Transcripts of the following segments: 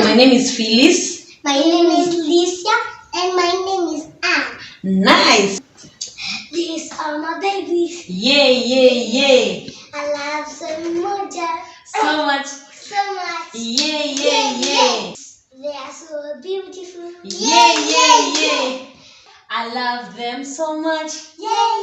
My name is Phyllis. My name is Licia and my name is Anne. Nice. These are my babies. Yeah. I love so much. So much. So much. Yeah. They are so beautiful. Yeah. I love them so much. Yeah.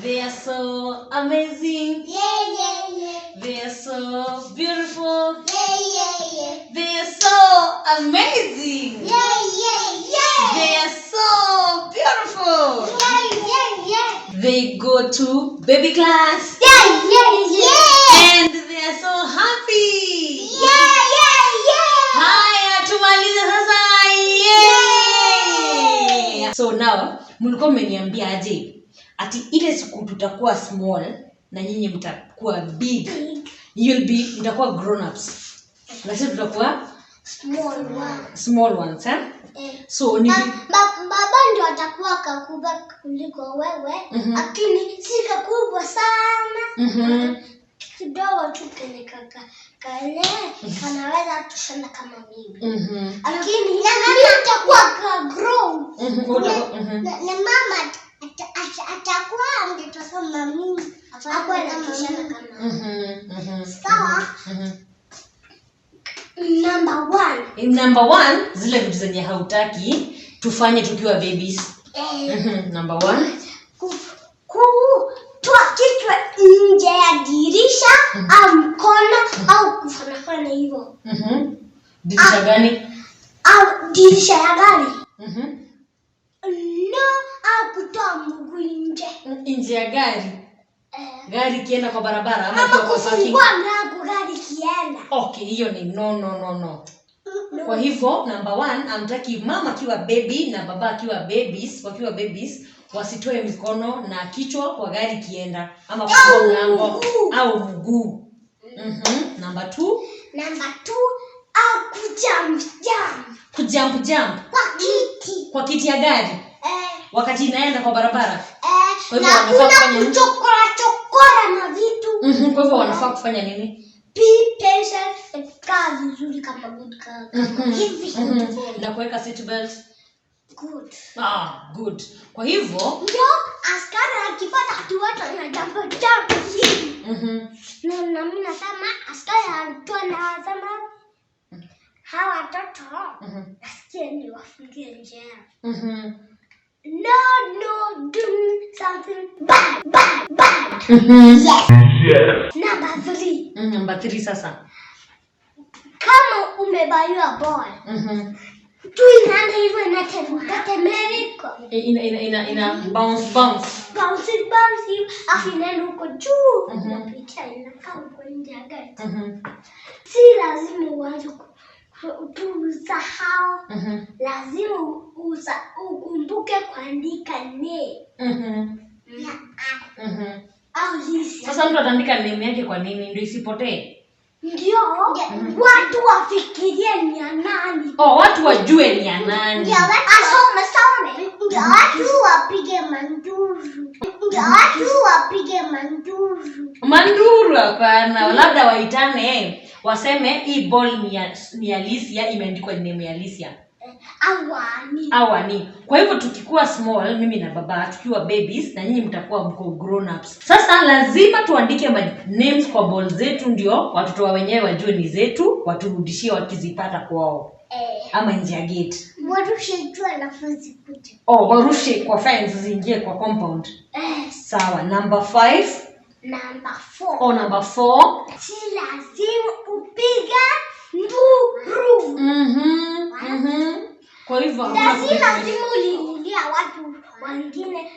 They are so amazing. Yeah. They are so beautiful. Yeah. They are so amazing. Yeah. They are so beautiful. Yeah. They go to baby class Yeah. and they are so happy. Yeah. Haya, tumalize sasa. Yeah. So now mlikuwa mmeniambia aje ati ile siku tutakuwa small na nyinyi mtakuwa big. You'll be mtakuwa grown ups. Na sisi tutakuwa Small one. Small ones, eh? Eh. So ni Baba ndio atakuwa kakubwa kuliko wewe, lakini si kakubwa sana, kidogo tu kenye kaka kale kanaweza kutoshana kama mimi, lakini mimi nitakuwa ka grow na mama atakuwa mtoto kama mimi, akuwa anatoshana kama sawa. Number one. Number one, zile vitu zenye hautaki tufanye tukiwa babies. Eh, Number one. Kutoa kichwa nje ya dirisha au mkono au kufanafana hivyo. Dirisha gani? Au dirisha ya gari, no, au kutoa mguu nje. Nje ya gari. Eh, Gari ikienda kwa barabara ama ama ikiwa kwa parking. Kufungua mlango gari ikienda. Okay, hiyo ni no, no, no, no. Kwa hivyo number one, hamtaki mama akiwa baby na baba akiwa babies, wakiwa babies wasitoe mikono na kichwa kwa gari ikienda ama kufungua Au mlango mguu. Au mguu. Number two. Number two, au kujump jump. Kujump jump. Kwa kiti. Kwa kiti ya gari Eh, wakati inaenda kwa barabara. Eh, Kwa hivyo na wanafaa kuna kufanya nini? kuchokora chokora na vitu. Kwa hivyo wanafaa kufanya nini? Be patient, kaa vizuri kama good girl, kama hivi, good boy. Na kuweka seat belt. Good. Ah, good. Kwa hivyo Ndio askari akipata ati watu wana jump jump hivi. Na mimi nasema askari anatoa na anasema hawa watoto nasikia ni wafungie njia. No, no, doing something bad, bad, bad. Yes. Number three. Number three sasa. Kama umebuyiwa ball, tu inaenda hivyo inatetemeka. Ina bounce bounce. Bounce bounce hivi, afu inaenda huko juu, inapitia inakaa huko nje ya gari. Si lazima uanze tusahau, lazima ukumbuke kuandika name ya au Lisa. Sasa mtu ataandika name yake kwa nini? Ndio isipotee. Ndio watu wafikirie ni ya nani. Oh, watu wajue ni ya nani. Ndio watu asome some. Ndio watu wapige manduru. Ndio watu wapige manduru. Manduru hapana, labda waitane waseme hii ball ni ya Licia, imeandikwa name ya Licia. Awani. Awani. Kwa hivyo tukikuwa small, mimi na baba tukiwa babies na nyinyi mtakuwa mko grown ups. Sasa lazima tuandike ma names kwa ball zetu ndio watoto wa wenyewe wajue ni zetu, waturudishie wakizipata kwao Eh, ama nje ya gate. Warushe tu alafu zikuje. Oh, warushe kwa fence ziingie kwa compound. Eh, Sawa, number five. Number four. Oh, number four. Si lazima upige nduru. Kwa hivyo hakuna Na si kupiga. lazima ulililia watu wengine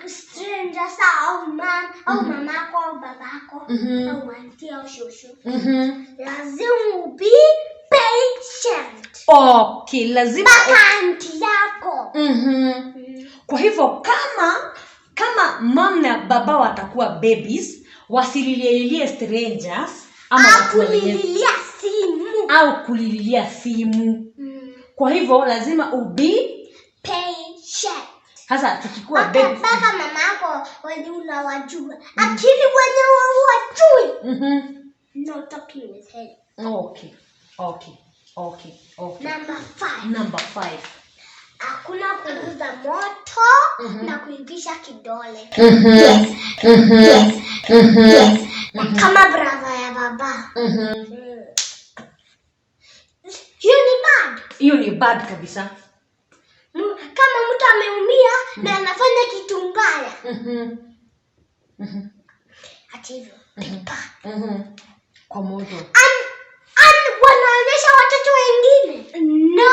strangers au mam au mamako au babako au auntie au shosho. Lazima be patient. Okay, lazima Mpaka auntie yako. Kwa hivyo kama mam na baba watakuwa babies, wasilililie strangers ama Au watu wenyewe kulililia simu. Au kulililia simu. Kwa hivyo lazima ubi Patient. Sasa tukikuwa Mpaka babies. Mpaka mama yako wenye unawajua. Akili wenye hawajui. No talking with him. Okay. Okay. Okay. Number 5. Number 5. Hakuna kuguza moto na kuingisha kidole. Mhm. Yes. Mhm. Yes. Mhm. Yes. Kama brother ya baba. Hiyo ni bad. Hiyo ni bad kabisa. Kama mtu ameumia na anafanya kitu mbaya. Ati hivyo. Pipa. Kwa moto. And wanaonyesha watoto wengine. No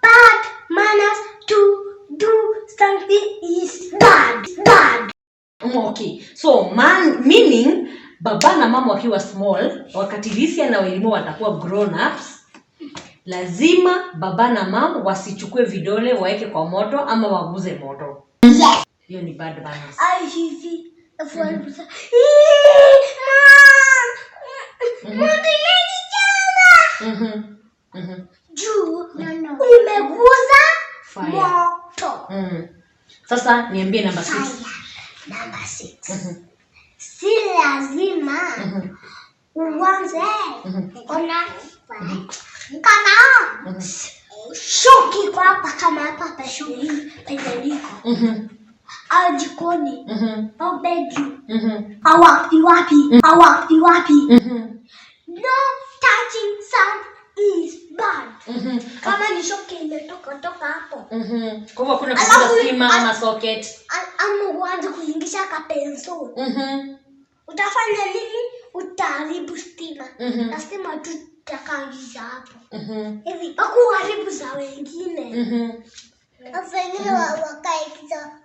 bad manners to do something is bad. Bad. Okay. So man, meaning baba na mama wakiwa small, wakati Lisia na Wairimu watakuwa grown ups, lazima baba na mama wasichukue vidole waeke kwa moto ama waguze moto. Yes. Hiyo ni bad manners. Ai hivi. Afu wanakusa, "Ii, mom! Mom, imenichoma!" Juu umeguza Fire. moto. Sasa niambie number 6. Fire. Number 6. Si lazima uanze ona kama shoki kwa hapa, kama hapa penye niko au jikoni au bedroom au wapi wapi au wapi wapi. No touching sound is bad. Kama ni shoki imetoka toka hapo. Kwa hivyo hakuna Alafu kuguza stima ama socket. Ama uanze kuingisha kapenso. Utafanya nini? Utaharibu stima. Na stima tu itakangiza hapo. Hivi hakuharibu za wengine. Alafu wengine wakae kiza,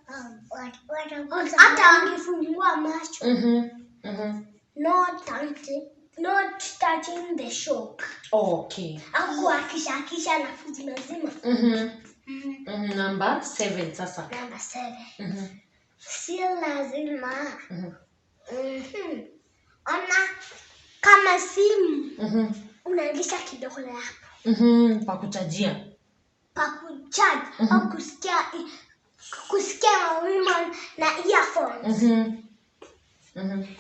wataguza. Hata wangefungua macho. Not touching the shock. Okay. Au kuhakisha hakisha na kuzima zima. Number 7 sasa. Number 7. Si lazima. Ona kama simu unaingisha kidole hapo. Pa kuchajia. Pa kucharge au kusikia mawimbo na earphones.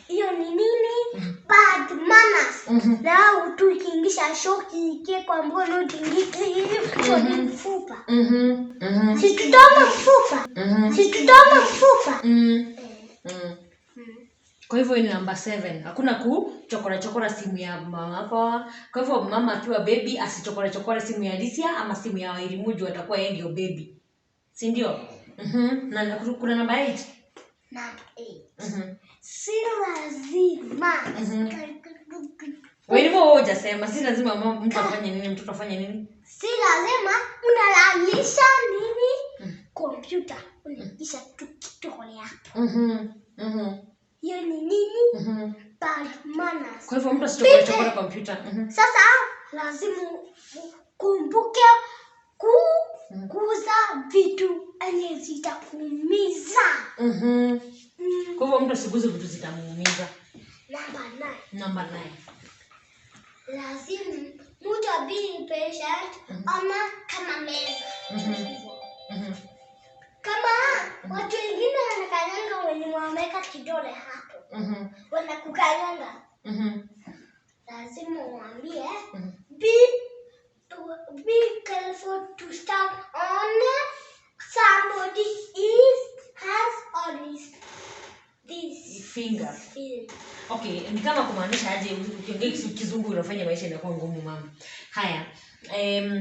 Hiyo ni nini? Bad manners. Na tu ukiingisha shoki ikie kwa mkono utingike hivi, so ni mfupa. Si tutaona mfupa. Si tutaona mfupa. Kwa hivyo ni number 7. Hakuna kuchokora chokora simu ya mama yako. Kwa hivyo mama akiwa baby asichokora chokora simu ya Alicia ama simu ya Wairimu juu atakuwa yeye ndio baby. Si ndio? Na kuna number 8. Number 8. Si lazima. Wairimu wewe hujasema si lazima mama mtu afanye nini, mtoto afanye nini? Si lazima unalalisha nini? Kompyuta unaingisha tu kidole hapo. Hiyo ni nini? Bad manners. Kwa hivyo mtu asichokore chokore kompyuta. Sasa lazima ukumbuke kuguza vitu enye zitakuumiza. Kwa hivyo mtu asiguze vitu zitamuumiza. Number 9. Number 9. Lazima mtu be patient ama kama meza. Kama watu wengine wanakanyanga wenye wameweka kidole hapo. Wanakukanyanga. Lazima uambie be careful to stand on somebody is has on his this Finger. finger. Okay, ni kama kumaanisha aje ukiongea kizungu unafanya maisha inakuwa ngumu mama. Haya.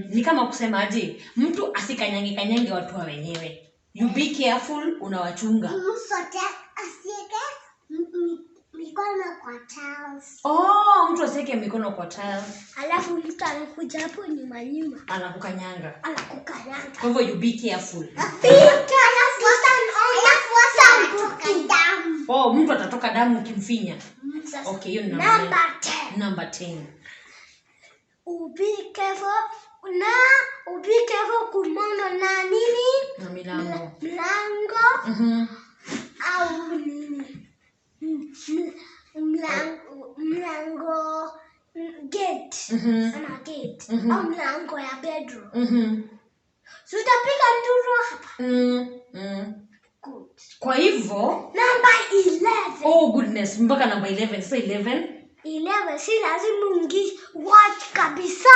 Ni kama kusema aje mtu asikanyange kanyange watu wa wenyewe. You be careful, unawachunga. Mtu asiweke mikono kwa tiles. Oh, mtu asiweke mikono kwa tiles. Alafu mtu anakuja hapo nyuma nyuma. Anakukanyanga. Anakukanyanga. Kwa hivyo you be careful. Be careful. Alafu damu. Oh, mtu atatoka damu ukimfinya. Sasa, Okay, hiyo ni number number 10. Number 10. Be careful na be careful kumono na nini? Na milango. Mlango au nini? Mlango, gate. Ama gate. Au mlango ya bedroom. So utapiga nduru hapa. Good. Kwa hivyo Number 11. Oh goodness, mpaka number 11. Sasa 11. 11 si lazima uingie watch kabisa.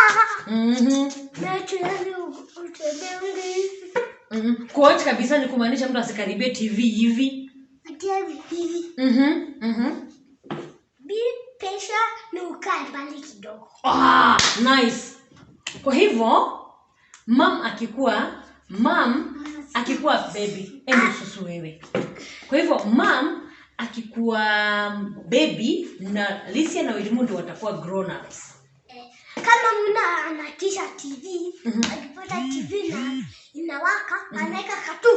Macho yani utembee hivi. Kuwatch kabisa ni kumaanisha mtu asikaribie TV hivi. Atia hivi. Be patient na ukae mbali kidogo. Ah, nice. Kwa hivyo mam akikuwa baby, ende susu wewe. Kwa hivyo mam akikuwa baby na Lisia na Wairimu ndio watakuwa grown ups. Eh, kama mna anatisha TV, akipata TV na inawaka, anaweka katu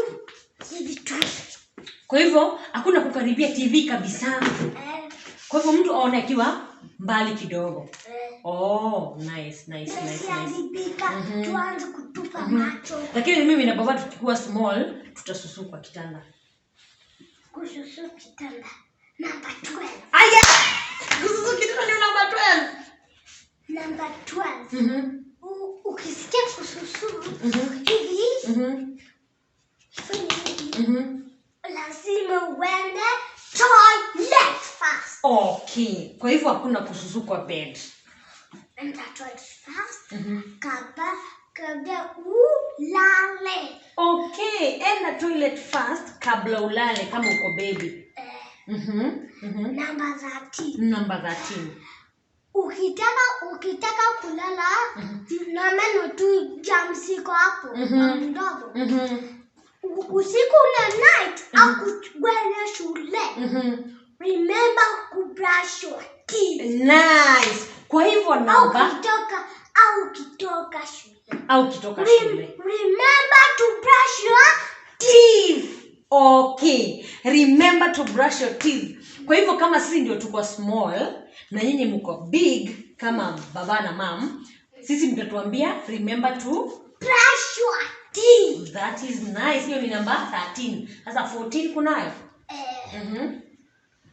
hivi tu. Kwa hivyo hakuna kukaribia TV kabisa. Eh, Kwa hivyo mtu aone akiwa mbali kidogo. Eh, Oh, nice, nice, nice, nice. Isiharibika, tuanze kutupa macho. Lakini mimi na baba tukikuwa small tutasusu kwa kitanda. Kususu kitanda. Namba 12. Aya! Kususu kitanda ni namba 12. Namba 12. Ukisikia kususu hivi, fanya hivi. Lazima uende toilet first. Okay. Kwa hivyo hakuna kususu kwa bed. Enda toilet first. Kabla ulale. Okay, enda toilet first kabla ulale kama uko baby. Eh, Mhm. Namba 13. Number 13. Ukitaka kulala na meno tu germs iko hapo kwa mdomo. Usiku na night au kwenda shule. Remember kubrush your teeth. Nice. Kwa hivyo Au namba ukitoka shule. Au kitoka shule. Remember to brush your Teeth. Okay. Remember to brush your teeth. Kwa hivyo kama sisi ndio tuko small na nyinyi mko big kama baba na mam, sisi mtatuambia remember to brush your teeth. That is nice. Hiyo ni namba 13. Sasa 14 kunayo? Eh,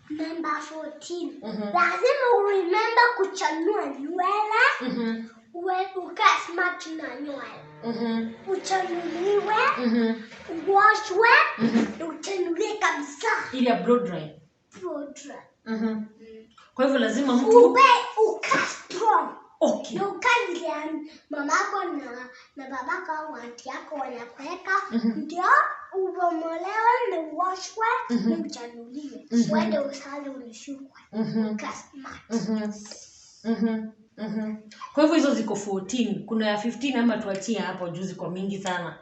Number 14. Mhm. Lazima uremember kuchanua nywele. Uwe ukae smart na nywele. Uchanuliwe, uoshwe, na uchanulie kabisa. Ile ya blow dry. Blow dry. Kwa hivyo lazima mtu Uwe ukae strong. Okay. Na ukae vile mamako na babako au auntie yako wanakuweka, ndio ubomolewe na uoshwe na uchanuliwe. Uende usali ulishukwe. Ukae smart. Kwa hivyo hizo ziko 14. Kuna ya 15 ama tuachie hapo juu ziko mingi sana.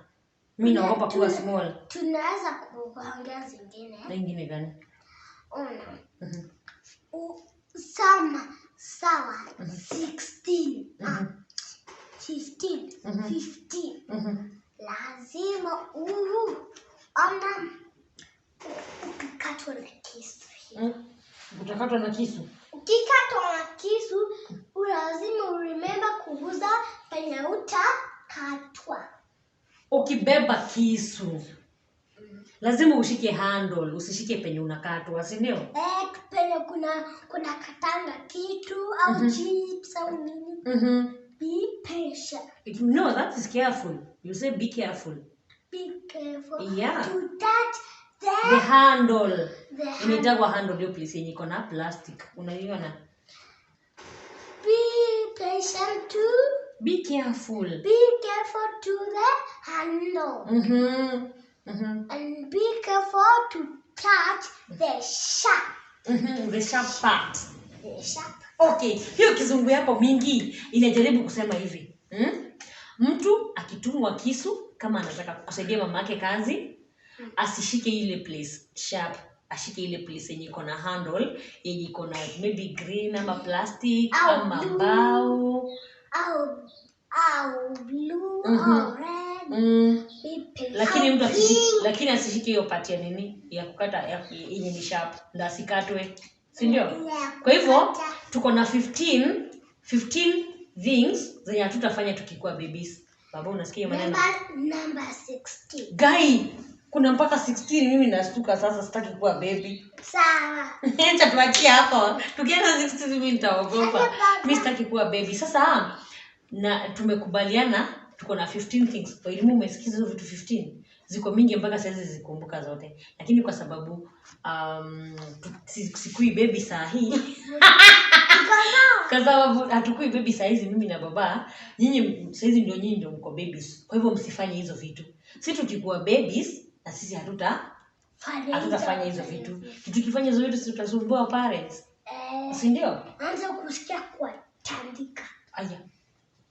Mimi naogopa kuwa small. Tunaweza kuongea zingine. Na ingine gani? Ona. Sama sawa 16, ah, 15, 15. Lazima ona ukikatwa na kisu. Utakatwa na kisu. Ukikatwa na kisu lazima uremember kuguza penye utakatwa. Ukibeba kisu lazima ushike handle, usishike penye unakatwa, si ndio? Eh, penye kuna katanga kitu au chips au nini. Be patient. No, that is careful. You say be careful. Be careful to touch The the handle. the hand. Inaitagwa handle hiyo place yenye iko na plastic. Unaiona? Be patient to Be careful. Be careful to the handle. And be careful to touch the sharp. The sharp part. The sharp. Okay, hiyo kizungu yako mingi inajaribu kusema hivi. Mtu akitumwa kisu kama anataka kusaidia mama yake kazi, asishike ile place sharp, ashike ile place yenye iko na handle, yenye iko na maybe green ama plastic Au ama blue. mbao. Au blue or red. Be patient. Lakini mtu Au asishike, pink. lakini asishike hiyo part ya nini ya kukata ya yenye ni sharp, ndio asikatwe. Si ndio? Yeah, Kwa hivyo kukata. tuko na 15 things zenye hatutafanya tukikuwa babies. Baba, unasikia hiyo maneno? Number 16. Guy, kuna mpaka 16. Mimi nastuka sasa, sitaki kuwa baby. Sawa. Acha tuachie hapo. Tukienda 16 mimi nitaogopa. Mimi sitaki kuwa baby. Sasa na tumekubaliana tuko na 15 things. Kwa elimu umesikiza hizo vitu 15. Ziko mingi mpaka siwezi zikumbuka zote, lakini kwa sababu sikui baby saa hii, kwa sababu hatukui baby saa hizi mimi na baba, nyinyi saa hizi ndio, nyinyi ndio mko babies, kwa hivyo msifanye hizo vitu. Si tukikuwa babies na sisi hatutafanya hizo vitu. Tukifanya hizo vitu, si tutasumbua parents? Eh, si ndio? Anza kusikia kwa tandika. Aya,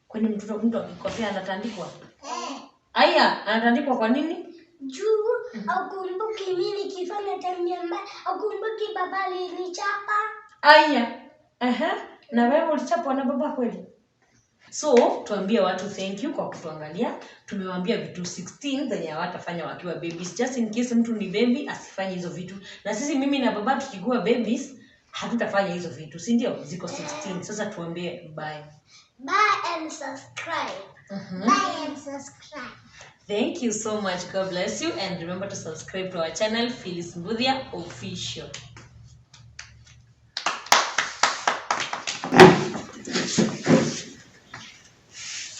kwani mtoto mtu akikosea anatandikwa? Eh. Aya, anatandikwa kwa nini? Juu aukumbuki mimi nikifanya tabia mbaya, aukumbuki baba alinichapa. Aya, aha, na wewe ulichapwa na baba kweli? So tuambie watu thank you kwa kutuangalia. Tumewaambia vitu 16 zenye hawatafanya wakiwa babies, just in case mtu ni baby asifanye hizo vitu. Na sisi, mimi na baba, tukikuwa babies hatutafanya hizo vitu, si ndio? Ziko 16. Sasa tuambie bye. Bye and subscribe. Bye and subscribe. Thank you so much. God bless you and remember to subscribe to our channel, Phyllis Mbuthia Official.